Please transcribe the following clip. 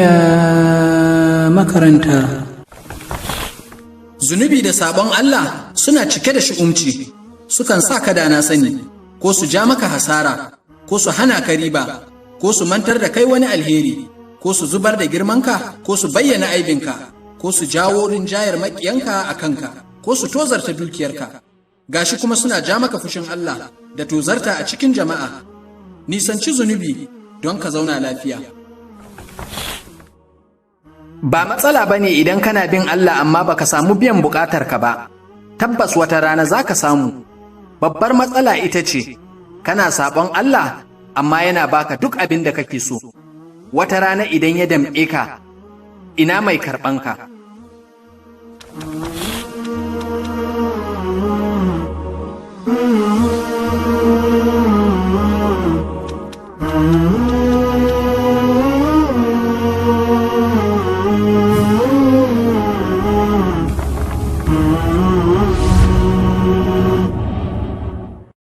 Tafiya makaranta. Zunubi da sabon Allah suna cike da shi'umci, sukan sa ka dana sani, ko su ja maka hasara, ko su hana ka riba, ko su mantar da kai wani alheri, ko su zubar da girmanka, ko su bayyana aibinka, ko su jawo rinjayar maƙiyanka a kanka, ko su tozarta dukiyarka. Gashi kuma suna ja maka fushin Allah da tozarta a cikin jama'a. Nisanci zunubi don ka zauna lafiya. Ba matsala ba ne idan kana bin Allah amma baka samu biyan buƙatarka ba, tabbas wata rana za ka samu. Babbar matsala ita ce, kana saɓon Allah amma yana baka duk abin da kake so. Wata rana idan ya damƙe ka, ina mai karɓanka.